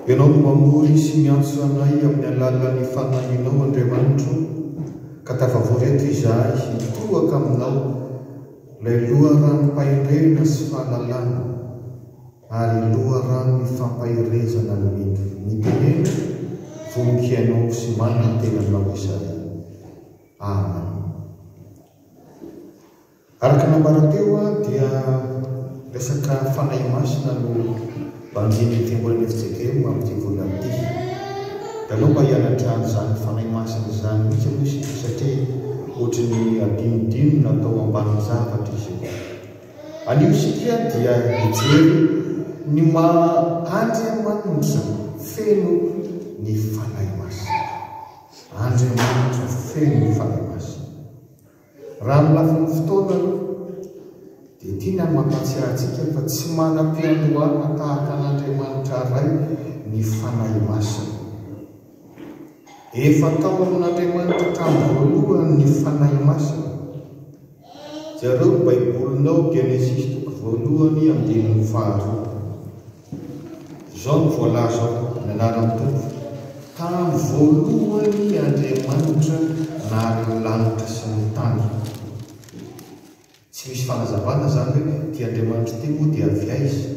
Ianao no mamory sy miantso anay amin'ny alalan'ny Fanahinao, Andriamanitro, ka tafavory eto izahay hitohaka Aminao, ilay loharanom-pahendrena sy fahalalana ary loharanon'ny fampaherezana ny mino. Mitenena, vonon-kihaino sy manantena Anao izahay. Amen. Araka ny nambara teo dia resaka Fanahy Masina no banjinin'ny Fiangonana fjkm amin'ity volana ity. Dia aleo mba hianatra an'izany Fanahy Masina izany mihitsy aloha isika satria ohatry ny adinodino natao ambanin-javatra izy io. Anio isika dia hijery ny maha Andriamanitra feno ny Fanahy Masina. Andriamanitra feno ny Fanahy Masina. Raha amin'ny lafiny fotoana aloha, dia tiana ny mampahatsiahy antsika fa tsy manam-piandohana tahaka an'Andriamanitra Ray ny Fanahy Masina. Efa tao amin'Andriamanitra hatramin'ny voalohany ny Fanahy Masina. Jereo ny Baibolinao, Genesisy toko voalohany andininy faharoa. Izao no voalaza ao, Ny anaran'ny Tompo, Tamin'ny voalohany Andriamanitra nahary ny lanitra sy ny tany. Tsy misy fanazavana izany hoe ity Andriamanitra ity moa dia avy aiza?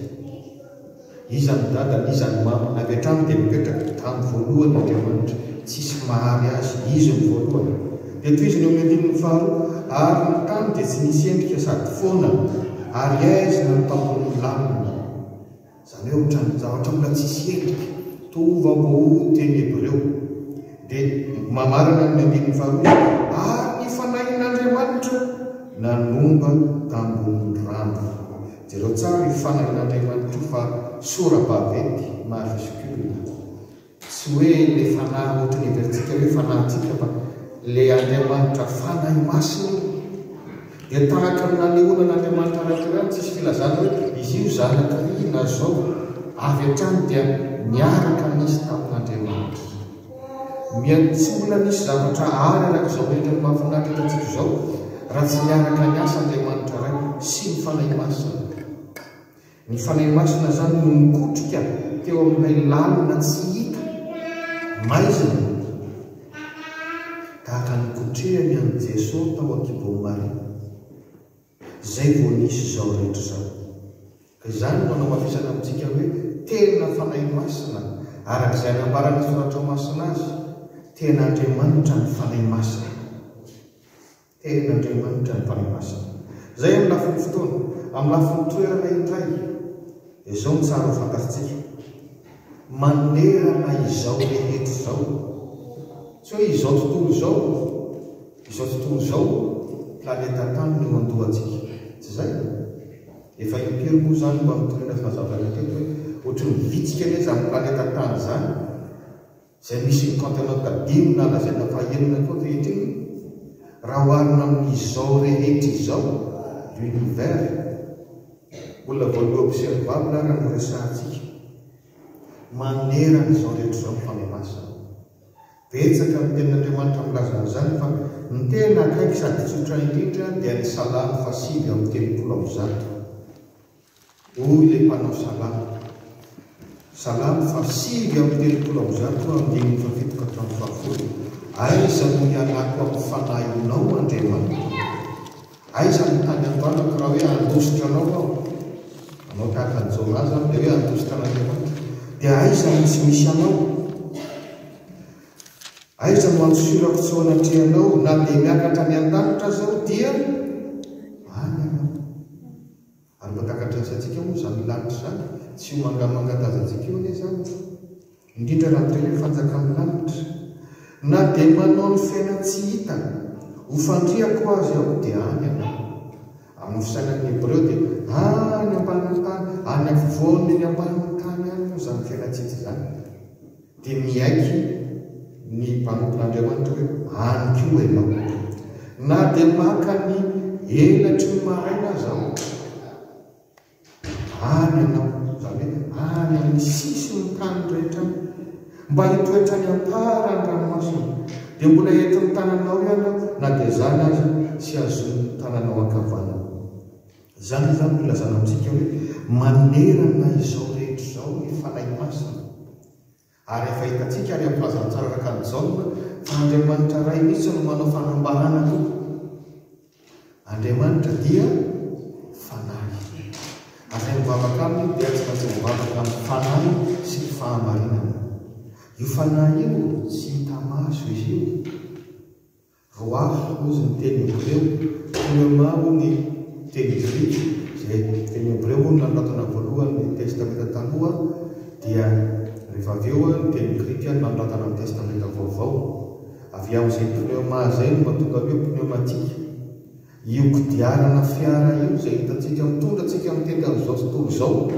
Iza ny dadany, iza ny mamany? Avy hatrany dia mipetraka, Tamin'ny voalohany Andriamanitra, tsisy mahary azy, Izy no voalohany. Dia tohiziny eo amin'ny andininy faharoa, Ary ny tany dia tsy nisy endrika sady foana, ary aizina ny tambonin'ny lalina. Izany hoe ohatran'ny zavatra mbola tsisy endrika, tohuvabohu teny hebreo. Dia mamarana amin'ny andininy faharoa izy, Ary ny Fanahin'Andriamanitra nanomba tambonin'ny rano. Jereo tsara io Fanahin'Andriamanitra io fa sora-baventy, majuscule. Tsy hoe ilay fanahy ohatry ny heverintsika hoe fanahintsika fa ilay Andriamanitra Fanahy Masina io. Dia tahaka ny nanehoana an'Andriamanitra Ray teo ihany, tsisy filazana hoe izy io zanaka ry na zao, avy hatrany dia niaraka nisy tamin'Andriamanitra. Mia tsy mbola nisy zavatra àry araka izao endriny mahafinaritra hitantsika izao raha tsy niaraka niasa Andriamanitra Ray sy ny Fanahy Masina. Ny Fanahy Masina izany no nikotrika teo amin'ilay lalina tsy hita, maizina, tahaka ny nikotrehany an'i Jesoa tao an-kibon'i Maria, izay vao nisy izao rehetra izao. Ka izany no anamafisana amintsika hoe tena Fanahy Masina, araka izay anambaran'ny Soratra Masina azy, tena Andriamanitra ny Fanahy Masina. Tenin'Andriamanitra ny Fanahy Masina. Izay amin'ny lafiny fotoana. Amin'ny lafiny toerana indray, dia izao no tsara ho fantatritsika, manerana izao rehetra izao, tsy hoe izao tontolo izao, izao tontolo izao, planeta tany no eo an-dohantsika. Tsy izay? Efa impiry moa izany mba nitoriana fahazavana teto hoe ohatry ny vitsika anie izany planeta tany izany. Izay misy ny kaontinanta dimy na lazaina fa enina koa ankehitriny, raha oharina amin'izao rehetra izao, l'univers, mbola vao ny observable ara no resahantsika, manerana izao rehetra izao ny Fanahy Masina. Betsaka ny Tenin'Andriamanitra milaza an'izany fa ny tena akaiky sady tsotra indrindra dia ny Salamo faha 139. Hoy ilay mpanao salamo, Salamo faha 139 andininy fahafito ka hatramin'ny fahafolo, Aiza no hialako amin'ny fanahinao, Andriamanitra? Aiza no tany andohanako raha hoe handositra anao aho? Manao tahaka an'i Jona izany dia hoe handositra an'Andriamanitra. Dia aiza no tsy misy anao? Aiza no handosirako tsy ho anatrehanao? Na dia miakatra any an-danitra aza aho dia any ianao. Ary mba takatry ny saintsika moa izany lanitra izany? Tsy io mangamanga tazantsika io anie izany, indrindra raha miteny hoe fanjakan'ny lanitra. Na dia manao ny fiainan-tsy hita ho fandriako aza aho dia any ianao. Amin'ny fisainan'ny Hebreo dia any ambanin'ny tany, any afovoany eny ambanin'ny tany any moa izany fiainan-tsy hita izany. Dia miaiky ny mpanompon'Andriamanitra hoe, Any koa ianao. Na dia maka ny elatry ny maraina aza aho, any ianao, izany hoe any amin'ny sisin'ny tany rehetra any, mba hitoetra any am-paran'ny ranomasina, dia mbola entin'ny tananao ihany aho, na dia izany aza tsy hazonin'ny tananao ankavanana. Izany izany no ilazana amintsika hoe manerana izao rehetra izao ny Fanahy Masina. Ary efa hitantsika ary amin'ny filazantsara araka an'i Jaona fa Andriamanitra Ray mihitsy no manao fanambarana koa. Andriamanitra dia Fanahy. Ary izay mivavaka Aminy dia tsy maintsy mivavaka amin'ny Fanahy sy ny fahamarinana. Io Fanahy io tsy hita maso izy io. Roah hozy ny teny hebreo, pneuma hoy ny teny grika, izay teny hebreo moa no nanoratana voalohany ny Testamenta Taloha, dia rehefa avy eo ny teny grika no nanoratana ny Testamenta Vaovao. Avy amin'izay pneuma izay no mahatonga ny hoe pneumatique. Io kodiarana fiara io izay hitantsika mitondra antsika mitety an'izao tontolo izao,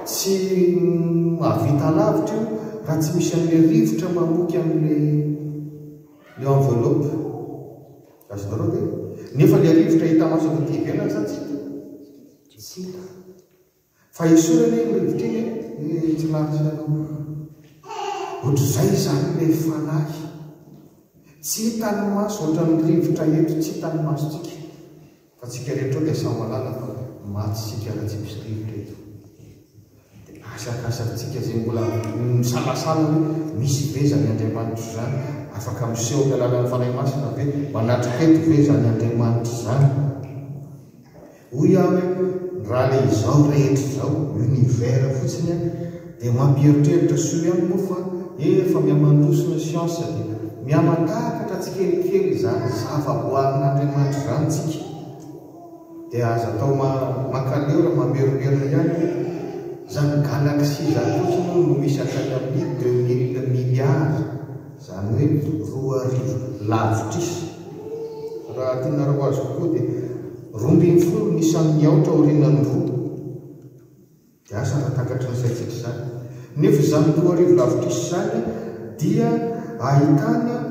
tsy mahavita lavitra io raha tsy misy an'ilay rivotra mamoky an'ilay ilay enveloppe. Azonareo ve? Nefa ilay rivotra hita maso avy aty ivelany sa tsy hita? Tsy hita. Fa esory anie iny rivotra iny e, eh, tsy lavitra anao. Ohatr'izay izany ilay fanahy. Tsy hitan'ny maso, ohatran'ny rivotra eto, tsy hitan'ny masontsika. Fa tsika rehetra ao dia samy mahalala fa maty isika raha tsy misy rivotra eto. Dia asakasakantsika izay mbola misalasala hoe misy ve izany Andriamanitra izany? Afaka miseho amin'ny alalan'ny Fanahy Masina ve? Manatrika eto ve izany Andriamanitra izany? Hoy aho hoe, raha ilay izao rehetra izao, univers fotsiny an, dia mampieritreritra soa ihany moa fa efa mihamandroso ny siansa dia mihamantakatra tsikelikely izany zavaboarin'Andriamanitra izany tsika. Dia aza atao mankaleo raha mamerimberina ihany hoe izany galaxie izany fotsiny hono no misy hatrany amin'ny 2000 milliards. Izany hoe 2000 lavitrisa. Raha tianareo ho azo kokoa dia 12 ny isan'ny aotra aorianan'ny roa. Dia asa raha takatry ny saintsika izany. Nefa izany 2000 lavitrisa izany dia ahitana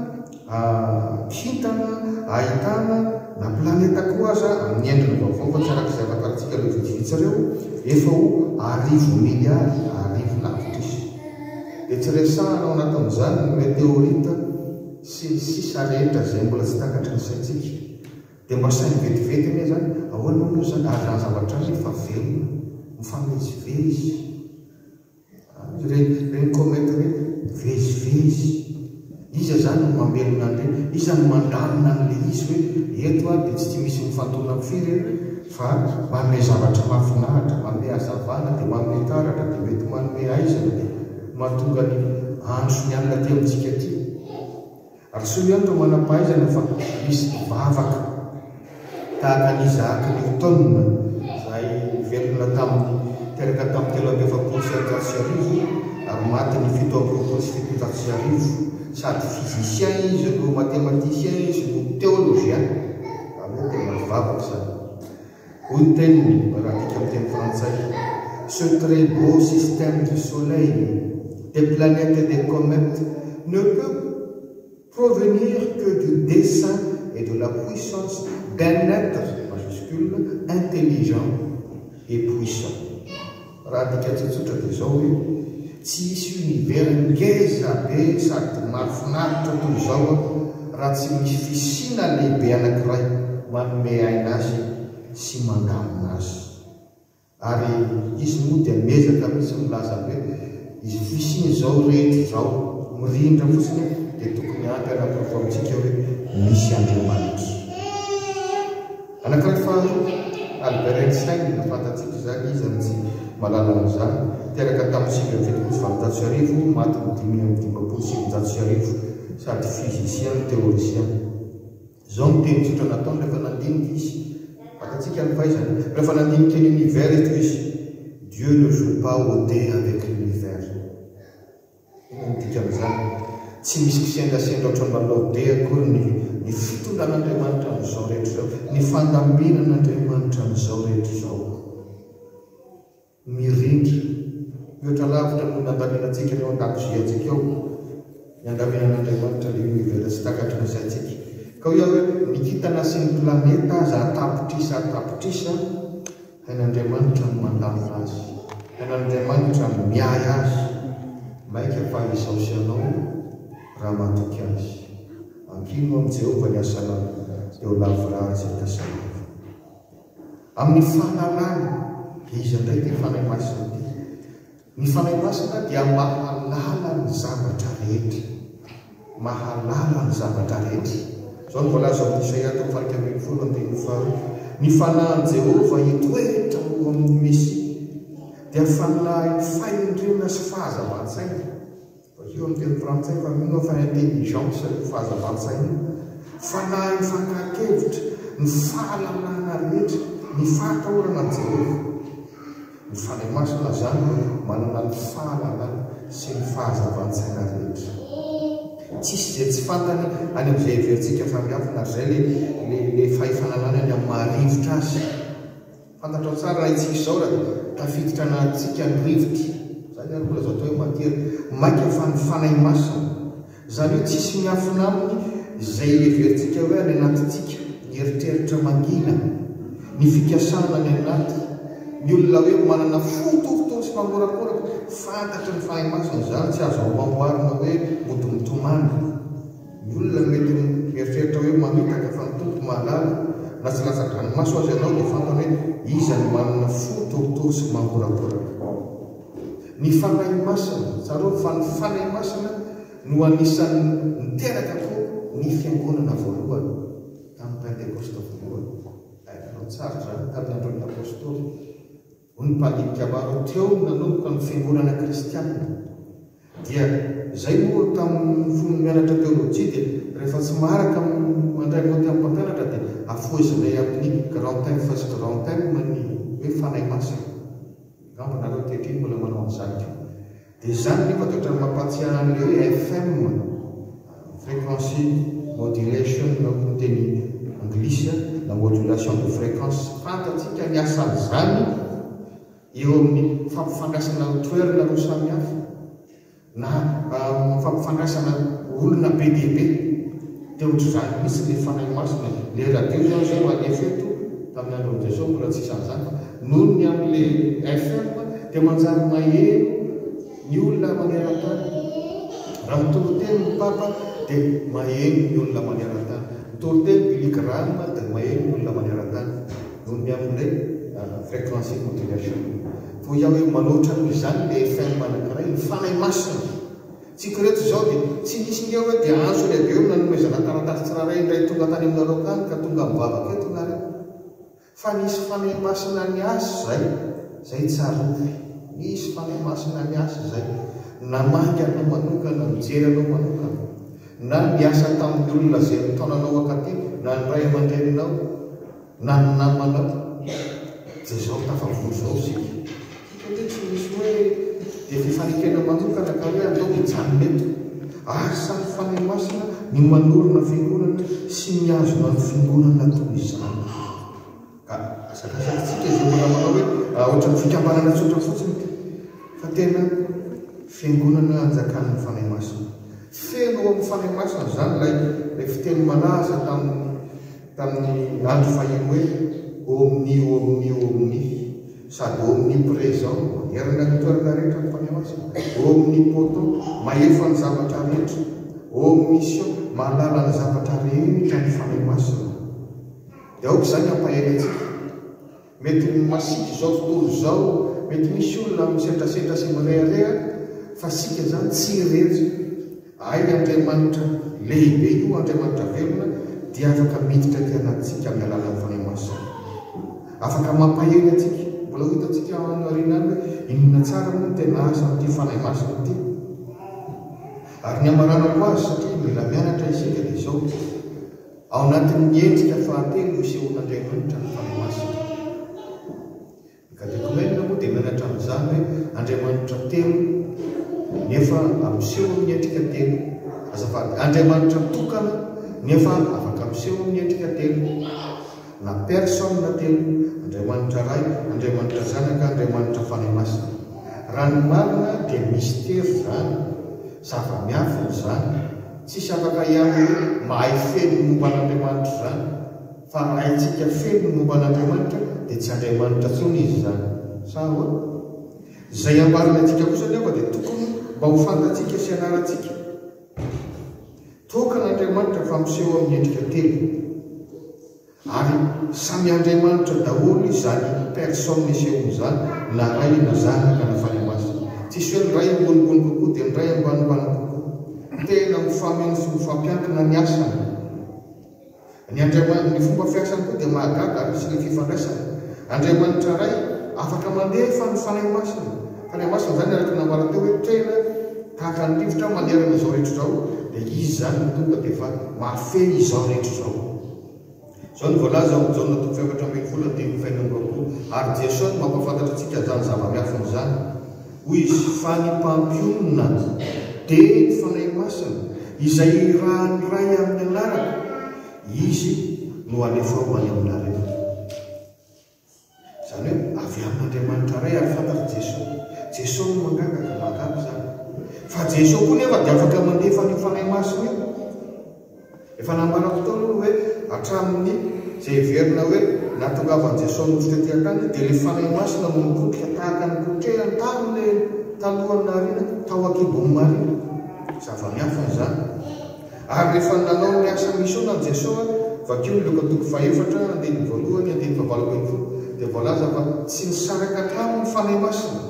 kintana, ahitana na planeta koa aza amin'ny endriny vaovao fa tsy araka izay ahafantarantsika ireo vitsivitsy ireo, efa ho arivo miliara, arivo lavitrisa. Dia tsy resahana ao anatin'izany ny meteorite sy ny sisa rehetra izay mbola tsy takatry ny saintsika. Dia mba saino vetivety anie izany, ahoana moa izany, ary izany zavatra izany efa velona, mifamezivezy. Ireny, ireny comète ireny, mivezivezy. Iza izany no mamelona an'ireny? Iza no mandamina an'ilay izy hoe eto aho dia tsy misy mifandona firy fa manome zavatra mahafinaritra, manome hazavana, dia manome taratra, dia mety manome haizina, dia mahatonga ny andro sy ny alina aty amintsika aty. Ary soa ihany ireo manam-pahaizana fa misy mpivavaka tahaka an'i Isaac Newton izay velona tamin'ny teraka tamin'ny 1143 ary maty ny 1727. Sady physicien izy no mathématicien izy no théologien, izany hoe tena mpivavaka izany. Hoy ny teniny, raha adika amin'ny teny frantsay, Ce très beau système du soleil, des planètes et des comètes ne peut provenir que du dessein et de la puissance d'un être, majuscule, intelligent et puissant. Raha adika tsotsotra dia izao hoe, tsy hisy univers ngeza be sady mahafinaritra toy izao raha tsy misy fisiana lehibe anankiray manome aina azy sy mandamina azy. Ary izy moa dia miezaka mihitsy milaza ny hoe izy fisian'izao rehetra izao mirindra fotsiny dia tokony ampy hanaporofo amintsika hoe misy Andriamanitra. Anankiray faharoa, Albert Einstein, fantatsika izany, iza no tsy mahalala an'izany, teraka tamin'ny 1879, maty ny 1955, sady physicien no théoricien. Izao no teny tsotra nataony rehefa nandinika izy, fantatsika ny fahaizany, rehefa nandinika ny univers eto izy, Dieu ne joue pas au dé avec l'univers. Inona no dikan'izany? Tsy misy kisendrasendra ohatran'ny lalao dia akory ny ny fitondran'Andriamanitra an'izao rehetra izao, ny fandaminan'Andriamanitra an'izao rehetra izao. Mirindra. Mihoatra lavitra noho ny andaminantsika ny ao an-dakoziantsika ao ny andaminan'Andriamanitra ilay univers tsy takatry ny saintsika. Ka hoy aho hoe ny kintana sy ny planeta aza an-tapitrisa an-tapitrisa, Hain'Andriamanitra ny mandamina azy. Hain'Andriamanitra ny miahy azy. Maika fa izao sy ianao raha matoky Azy. Ankino amin'i Jehovah ny asanao, dia ho lavorary izay kasainao. Amin'ny fahalalana, dia iza indray ity Fanahy Masina ity? Ny Fanahy Masina dia mahalala ny zavatra rehetra. Mahalala ny zavatra rehetra. Izao no voalaza ao amin'ny Isaia toko faha 11 andininy faharoa, Ny Fanahin'i Jehovah hitoetra ao amin'ny Mesia, dia fanahin'ny fahendrena sy fahazavan-tsaina. Vakio amin'ny teny frantsay fa mino aho fa intelligence io fahazavan-tsaina io. Fanahin'ny fankahan-kevitra, ny fahalalana rehetra, ny fahatahorana an'i Jehovah. Ny Fanahy Masina izany no manana ny fahalalana sy ny fahazavan-tsaina rehetra. Tsisy izay tsy fantany any amin'izay heverintsika fa miafina ary izay ilay ilay fahefana ananany amin'ny maha rivotra azy. Fantatrao tsara raha itsika izao raha tafiditra anatintsika ny rivotra, izany ary mbola azo atao hoe matière, mainka fa ny Fanahy Masina. Izany hoe tsisy miafina aminy izay heverintsika hoe any anatintsika, ny eritreritra mangina, ny fikasana any anaty, ny olona hoe manana fo torotoro sy mangorakoraka, fantatry ny Fanahy Masina izany, tsy azo amboamboarina hoe mody mitomany. Ny olona mety mieritreritra hoe mamitaka fa ny Tompo mahalala, na tsy latsa-dranomaso aza ianao dia fantany hoe iza no manana fo torotoro sy mangorakoraka. Ny Fanahy Masina, tsarovy fa ny Fanahy Masina no anisan'ny niteraka koa ny Fiangonana voalohany, tamin'ny Pentekosta voalohany. Hainareo tsara izany, tamin'ny andron'ny Apostoly. Hoy ny mpandinika maro, teo no nanomboka ny Fiangonana kristiana. Dia izay moa tamin'ny fony mianatra teolojia dia rehefa tsy maharaka mandray naoty amin'ny mpampianatra dia afohezinay amin'ny grand F sy grand M ny hoe Fanahy Masina. Angamba nareo ankehitriny mbola manao an'izany koa. Dia izany nefa dia ohatran'ny mampahatsiahy an'ilay hoe FM, frequency modulation hoy ny teny anglisy, na modulation de fréquence. Fantatsika ny asan'izany eo amin'ny fampifandraisana toerana roa samihafa. Na fampifandraisana olona be dia be. Dia ohatr'izany mihitsy ilay Fanahy Masina e. Ilay radio izao izao alefa eto, tamin'ny andron'i Jesoa mbola tsisy an'izany fa noho ny amin'ilay FM dia manjary maheno ny olona maneran-tany. Raha mitory teny ny Papa dia maheno ny olona maneran-tany. Mitory teny Billy Graham dia maheno ny olona maneran-tany noho ny amin'ilay frequency modulation. Hoy aho hoe manoatra noho izany ilay FM anankiray, ny Fanahy Masina. Tsika ireto izao dia tsy nisy nge hoe dia antso lehibe eo nanomezana taratasy tsirairay indray tonga tany aminareo tany ka tonga mivavaka eto nareo. Fa nisy Fanahy Masina niasa izay, izay tsarovy. Nisy Fanahy Masina niasa izay. Namangy anao manokana, nijery anao manokana. Na niasa tamin'ny olona izay nitaona anao hankaty, na ny ray aman-dreninao. Na ny namanao dia izao tafavory izao isika. Isika hoe tsy misy hoe dia fifanekena manokana ka hoe andao hijanona eto. Asan'ny Fanahy Masina ny manorina fiangonana sy mihazona ny fiangonana toy izany. Ka asakasakintsika izay mbola manao hoe ohatran'ny fikambanana tsotra fotsiny ity. Fa tena fiangonana anjakan'ny Fanahy Masina. Feno ao amin'ny Fanahy Masina izany ilay fiteny malaza tamin'ny Tamin'ny andro fahiny hoe omni omni omni, sady omnipresent, manerana ny toerana rehetra ny Fanahy Masina, omnipotent, mahefa ny zavatra rehetra, omniscient, mahalala ny zavatra rehetra ny Fanahy Masina. Dia aoka izany hampahery antsika. Mety ho masiaka izao tontolo izao, mety misy olona misendrasendra sy mirehareha, fa isika izany tsy irery. Hay Andriamanitra lehibe io, Andriamanitra velona, dia afaka miditra aty anatintsika amin'ny alalan'ny Fanahy Masina. Afaka mampahery antsika. Mbola ho hitantsika any aoriana any hoe inona tsara moa no tena asan'ity Fanahy Masina ity. Ary ny hamaranako azy, satria mila mianatra isika, dia izao. Ao anatin'ny endrika fahatelo isehoan'Andriamanitra ny Fanahy Masina. Ny katekomenina moa dia mianatra amin'izany hoe Andriamanitra telo nefa miseho amin'ny endrika telo. Azafady, Andriamanitra tokana nefa afaka miseho amin'ny endrika telo. Na personne telo, Andriamanitra Ray, Andriamanitra Zanaka, Andriamanitra Fanahy Masina. Raha ny marina dia mistery izany, zava-miafina izany. Tsisy afaka hiaro hoe mahay feno ny momba an'Andriamanitra izany. Fa raha haintsika feno ny momba an'Andriamanitra dia tsy Andriamanitra intsony Izy izany. Sa ahoana? Izay ambarany antsika kosa anefa dia tokony mba ho fantatsika sy ianarantsika. Tokana Andriamanitra fa miseho amin'ny endrika telo. Ary samy Andriamanitra daholo izany personne isehoany izany na Ray na Zanaka na Fanahy Masina. Tsisy hoe ny iray ambonimbony kokoa dia ny iray ambanimbany kokoa. Tena mifameno sy mifampiankina ny asany. Ny Andriaman, ny fomba fiasany koa dia mahagaga ary misy ilay fifandraisana. Andriamanitra Ray afaka mandefa ny Fanahy Masina. Fanahy Masina izany araka ny nambara teo hoe tena tahaka ny rivotra manerana izao rehetra izao dia Izy izany no tonga dia efa mahafehy izao rehetra izao. Izao no voalaza ao amin'ny Jaona toko fahefatra ambinifolo andininy fahenina amby roapolo, Ary Jesoa no mampahafantatra antsika izany zava-miafina izany. Hoy Izy, Fa ny Mpampionona, dia ny Fanahy Masina, izay hirahan'ny Ray amin'ny anarako, Izy no halefa ho any aminareo. Izany hoe avy amin'Andriamanitra Ray ary fantatr'i Jesoa. Jesoa no mangataka, mahagaga izany. Fa Jesoa koa nefa dia afaka mandefa an'io Fanahy Masina io. Efa nambarako teo aloha hoe hatramin'ny izay heverina hoe nahatongavan'i Jesoa nofo tety an-tany dia ilay Fanahy Masina no nikotrika tahaka ny kotrehany tamin'ilay talohan'ny nahariana tao an-kibon'i Maria. Zava-miafina izany. Ary rehefa nanao ny asa misionany Jesoa, vakio ny Lioka toko fahefatra, andininy voalohany, andininy fahavalo ambinifolo, dia voalaza fa tsy nisaraka taminy ny Fanahy Masina.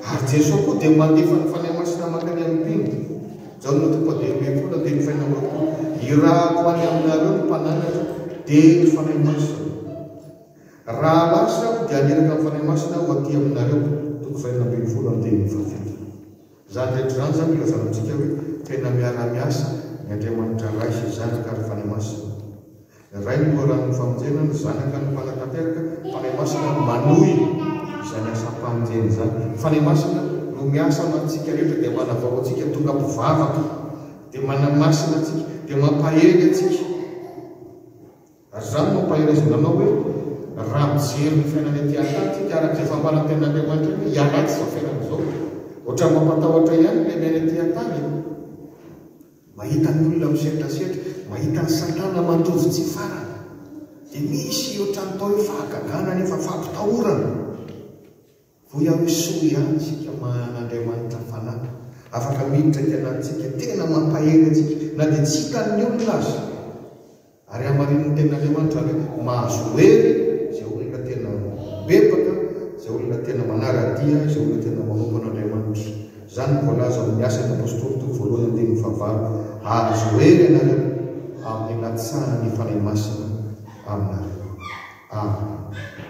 Ary Jesoa koa dia mandefa ny Fanahy Masina mankany amin'ny mpino. Jaona toko fahadimy ambinifolo, andininy fahenina amby roapolo, Irahako any aminareo ny Mpananatra, dia ny Fanahy Masina. Raha lasa Aho, dia haniraka ny Fanahy Masina ho aty aminareo, toko fahenina ambinifolo, andininy fahafito. Izany rehetra izany izany ilazana amintsika hoe tena miara-miasa ny Andriamanitra Ray sy Zanaka ary Fanahy Masina. Ny Ray no loharanon'ny famonjena, ny Zanaka no mpanatanteraka, ny Fanahy Masina no manohy izany asam-pamonjena izany. Ny Fanahy Masina no miasa anatintsika rehetra dia manavao antsika tonga mpivavaka, dia manamasina antsika, dia mampahery antsika. Ary izany no ampaherezana anao hoe raha mijery ny fiainana ety an-tany tsika araka izay fampanantenan'Andriamanitra iny hoe hiaratsy izao fiainana izao. Ohatran'ny mampatahotra ihany ilay miaina ety an-tany e. Mahita ny olona misetrasetra, mahita ny satana mandrovi tsy farany. Dia misy ohatran'ny atao hoe fahagagana nefa fampitahorana. Hoy aho hoe soa ihany isika manana Andriamanitra Fanahy afaka miditra aty anatintsika, tena mampahery antsika na dia tsy hitan'ny olona aza. Ary hamarinin'ny Tenin'Andriamanitra izany hoe mahazo hery izay olona tena mibebaka, izay olona tena manara-dia, izay olona tena manompo an'Andriamanitra. Izany no voalaza ao amin'ny Asan'ny Apostoly toko voalohany andininy fahavalo, Hahazo hery ianareo amin'ny hilatsahan'ny Fanahy Masina aminareo. Amen.